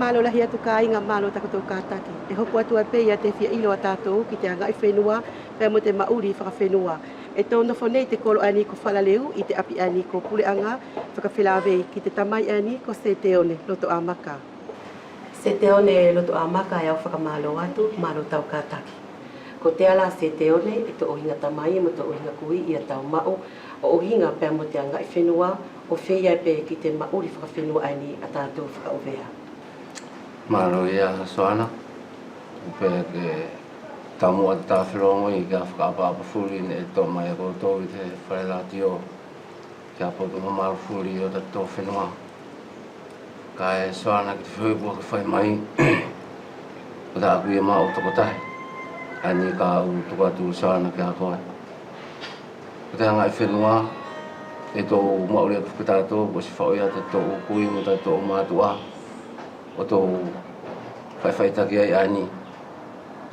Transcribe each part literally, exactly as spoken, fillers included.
Malo lahi atu kaiga, malo takotou kataki. ʻE hoko atu ai pe ia te fia ʻilo a tatou ki te agaʻi fenua pea mo te maʻuli fakafenua. ʻE tou nofo nei te kolo ʻaeni ko Falaleu ʻi te ʻapi ʻaeni ko Puleʻaga Fakafelavei ki te tamai ʻaeni ko Seteone Lotoʻamaka. Seteone Lotoʻamaka, ʻe au fakamalo atu, malo tau kataki. Kotea la Seteone, ʻe tou ʻuhiga tamai mo tou ʻuhiga kui ia tau maʻu ʻo ʻuhiga pea mo te agaʻi fenua, ʻo feia pe ki te maʻuli fakafenua ʻaeni a tatou fakaʻuvea? Malo ia Soana, ʻe au pehē ke tamuʻa te tafelogoi ke fakaʻapaʻapa fuli neʻe toʻo mai ia koutou ʻi te fale latio kia potu mamalu fuli ʻo tatou fenua. Kaʻe Soana, ki te fehuʻi kua ke fai mai, ko taku ia maʻu tokotahi ʻaeni ka au tuku atu Soana kia koe. Ko te agaʻi fenua ʻe tou maʻuli atu foki tatou, ko siʻi faʻu ia tatou kui mo tatou matuʻa ʻo tou faʻifaʻitaki ai ʻaeni.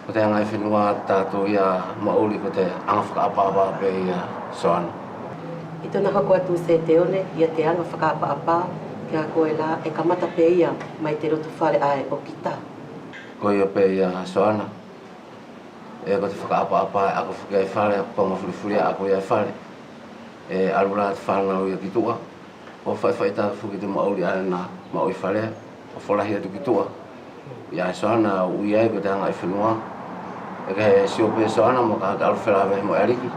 Ko te agaʻi fenua tatou ia maʻuli ko te aga fakaʻapaʻapa pe ia Soana. ʻI tona hoko atu Seteone ia te aga fakaʻapaʻapa kia koe la, ʻe kamata pe ia mai te lotu fale ʻae ʻo kita. Koia pe ia Soana, ʻe ko te fakaʻapaʻapa ʻe ako foki ai fale, ko aga fulifuli ʻe ako ia ʻi fale. ʻE alu la te fanau ia ki tuʻa ʻo faʻifaʻitaki foki te maʻuli ʻae ʻe na maʻu ʻi fale, ʻo folahi atu ki tuʻa. Ia Soana, ui ai ko te agaʻi fenua ʻe ke sio pe Soana mo ka ke alu felaveʻi mo ʻe ʻaliki.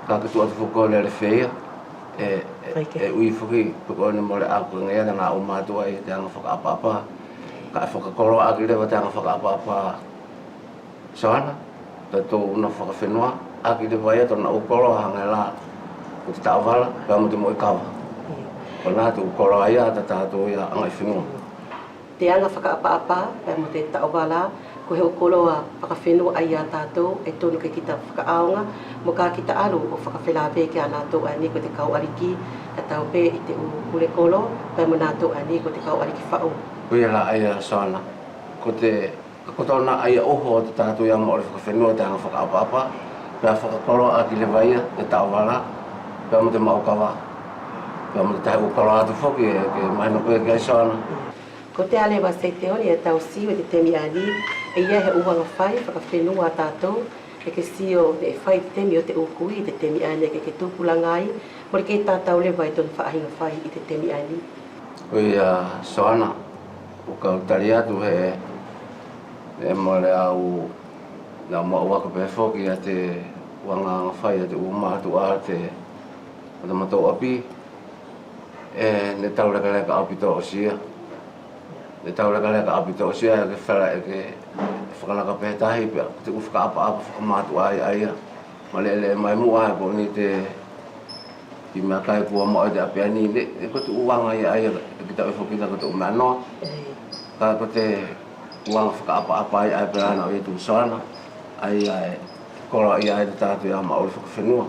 Ka ke tuʻu atu foki ko lele feia, ʻe, ʻe, ʻe ui foki pe ko ʻene mole ʻaku ke gaia te gaʻu matuʻa ʻi te aga fakaʻapaʻapa. Kaʻe fakakoloa ʻaki leva te aga fakaʻapaʻapa Soana, tatou nofo fakafenua, ʻaki leva ia tona ʻu koloa hage la ko te taʻovala pea mo te moʻi kava. Ko na te ʻu koloa ia a tatou ia agaʻi fenua. Te aga fakaʻapaʻapa pea mo te taʻovala, ko he ʻu koloa fakafenua ʻaia a tatou ʻe tonu ke kita fakaʻaoga mo ka kita alu ʻo fakafelaveʻi kia natou ʻaeni ko te kau ʻaliki, ka tau pe ʻi te ʻu pule kolo pea mo natou ʻaeni ko te kau ʻaliki faʻu. Koia la ʻaia Soana, ko te Ka ko tona ʻaia ʻuho ʻo te tatou ia maʻuli fakafenua te aga fakaʻapaʻapa, pea fakakoloa ʻaki leva ia te taʻovala pea mo te maʻu kava, pea mo te tahi ʻu koloa atu foki ʻe ke mahino pe kia Soana. Kotea leva Seteone, ʻe tau sio ʻi te temi ʻaeni ʻe ʻi ai he ʻu aga fai fakafenua a tatou ʻe ke sio neʻe fai ʻi te temi ʻo te ʻu kui ʻi te temi ʻaeni ʻe ke, ke tupulaga ai, mole kei tatau leva ʻi tona faʻahiga fai ʻi te temi ʻaeni? Koia Soana, ʻo kau tali atu he, he mole au na maʻu ake pe foki ia te ʻu aga fai a te ʻu matuʻa ʻo te, ʻo tamatou ʻapi, ʻe neʻe taulekaleka ʻaupito ʻosi ia. Neʻe taulekaleka ʻaupito ʻosi ia ʻe ke fela ʻe ke fakalaka pe tahi pea ko te ʻu fakaʻapaʻapa fakamatuʻa ʻaia. Maleʻeleʻe mai muʻa ʻe ko ʻeni te kiʻi meʻa kai kua maʻu ʻi te ʻapi ʻaeni neʻe, neʻe ko te ʻu aga ia ʻaia ʻe kita ui foki kita ko te ʻu meʻa noa. Kaʻe ko te ʻu aga fakaʻapaʻapa ʻaia ʻae pela na ʻo ia tuʻu Soana, ʻaia ʻe koloaʻia ai te tatou ia maʻuli fakafenua.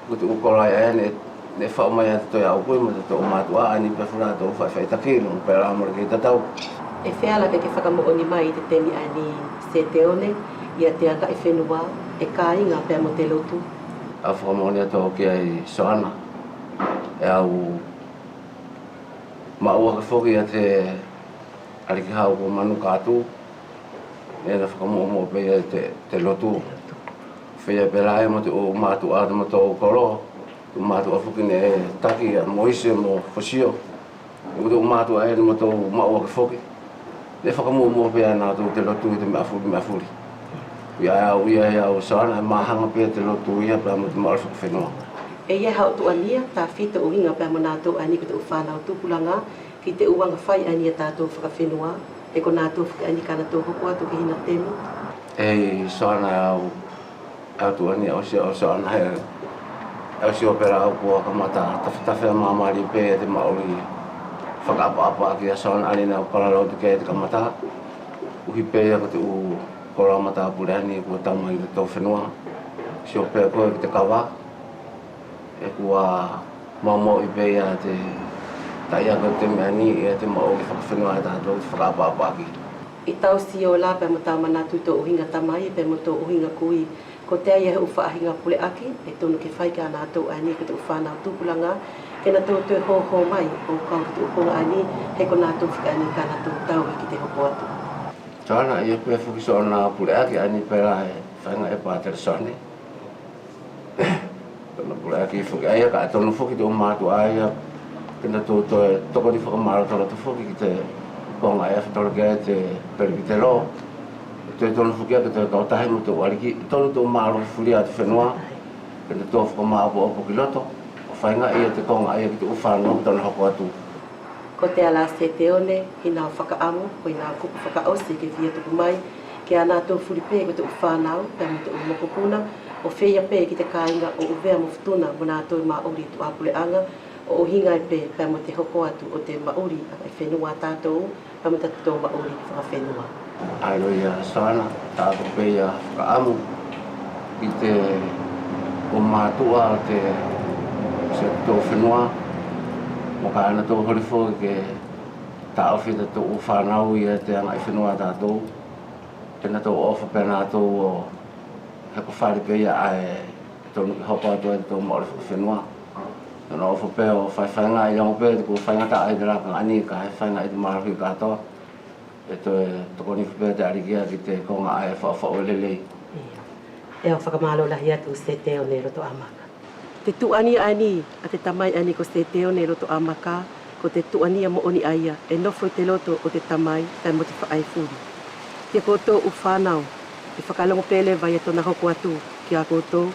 Ko te ʻu koloa ʻaia neʻe, neʻe faʻu mai ia te toe ʻu kui mo te toe ʻu matuʻa ʻaeni pe fula tou faʻifaʻitaki logo pela mole kei tatau. ʻE feala ke ke fakamoʻoni mai ʻi te temi ʻaeni Seteone ia te agaʻi fenua ʻe kaiga pea mo te lotu? ʻE au fakamoʻoni atu au ki ai Soana, ʻe au maʻu ake foki ia te ʻaliki hau ko Manu Katu, neʻe na fakamoʻomoʻo pe ia te, te lotu. Feia pela ia mo te ʻu matuʻa ʻa tamatou kolo, te ʻu matuʻa foki neʻe taki ia Moise mo Fosio. Ko te ʻu matuʻa ʻae neʻe matou maʻu ake foki, neʻe fakamoʻomoʻo pe ia natou te lotu ʻi te meʻa fuli, meʻa fuli. Ia au, ia au Soana, ʻe mahaga pe te lotu ia pea mo te maʻuli fakafenua. ʻE ʻi ai hau tuʻania tafito ʻuhiga pea mo natou ʻaeni ko te ʻu fanau tupulaga ki te ʻu aga fai ʻaeni a tatou fakafenua, ʻe ko natou foki ʻaeni ka natou hoko atu ki hina temi? ʻEi Soana, au, au tuʻania ʻosi au Soana he, au sio pela au kua kamata tafetafe mamali pe ia te maʻuli fakaʻapaʻapa kia Soana ʻaeni neʻe au kalalau atu ki ai ʻi te kamata. ʻUhi pe ia ko te ʻu koloa matapule ʻaeni kua tau mai ki totatou fenua. Sio pe koe ki te kava, ʻe kua maumauʻi pe ia te taʻiake ʻo te meʻa ʻaeni ia te maʻuli fakafenua ʻa tatou te fakaʻapaʻapa ʻaki. ʻI tau sio la pea mo tau manatu ʻi tou ʻuhiga tamai pea mo tou ʻuhiga kui, kotea ia he ʻu faʻahiga puleʻaki ʻe tonu ke fai kia natou ʻaeni ko te ʻu fanau tupulaga Ke natou toe hoho mai ʻo kau ki te ʻu koga ʻaeni, he ko natou fuli ʻaeni ka natou tau ki te hoko atu. Soana, ʻe ʻi ai pe foki soʻona puleʻaki ʻaeni pela ʻe faigaʻi e Patele Soane. Tona puleʻaki foki ʻaia, kaʻe tonu foki te ʻu matuʻa ʻaia ke natou toe tokoni fakamalotoloto foki ki te koga ʻaia ʻe fatolo ki ai te pelepitelo. ʻE toe tonu foki ia ke toe kautahi mo te ʻu ʻaliki, ʻe tonu te ʻu malohi fuli ʻa te fenua ke natou fakamaopoopo ki loto ʻo faigaʻi ia te koga ʻaia ki te ʻu fanau ki tona hoko atu. Ko te ala ʻa Seteone, ʻi hana fakaʻamu, ko hana kupu fakaʻosi ke fia tuku mai kia natou fuli pe ko te ʻu fanau pea mo te ʻu mokopuna, ʻo feia pe ki te kaiga ʻo ʻUvea mo Futuna mo natou maʻuli tuʻa puleʻaga, ʻo ʻuhiga pe pea mo te hoko atu ʻo te maʻuli ʻa e fenua ʻa tatou pea mo tatou maʻuli fakafenua. Alo ia Soana, tatou pe ia fakaʻamu ki te ʻu matuʻa ʻo te, ʻo te fenua, mo ka natou holi foki ke taʻofi tatou ʻu fanau ia te agaʻifenua ʻa tatou. Ke natou ʻofa pe natou ʻo he ko fale pe ia ʻae ʻe tonu ke hoko atu ai tatou maʻuli fakafenua. Natou ʻofa pe ʻo faifaigaʻi logo pe te kua faigataʻa ʻi te lakaga ʻaeni kaʻe faigataʻa ʻi te malohi katoa. ʻE toe tokoni pe te ʻaliki ia ki te koga ʻae ʻe faʻufaʻu lelei. Ia. ʻE au fakamalo lahi atu Seteone Lotoʻamaka. Te tuʻania ʻaeni ʻa te tamai ʻaeni ko Seteone Lotoʻamaka, ko te tuʻania moʻoni ʻaia ʻe nofo ʻi te loto ʻo te tamai pea mo te faʻahi fuli. Kia koutou ʻu fanau, ʻe fakalogo pe leva ia tona hoko atu kia koutou,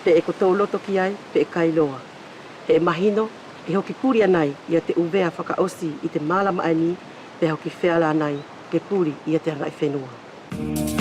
pe ʻe kotou loto ki ai pe ʻe kailoa. He ʻe mahino ʻe hoki puli anai ia te ʻUvea fakaʻosi ʻi te malama ʻaeni, pea hoki feala anai ke puli ia te agaʻifenua.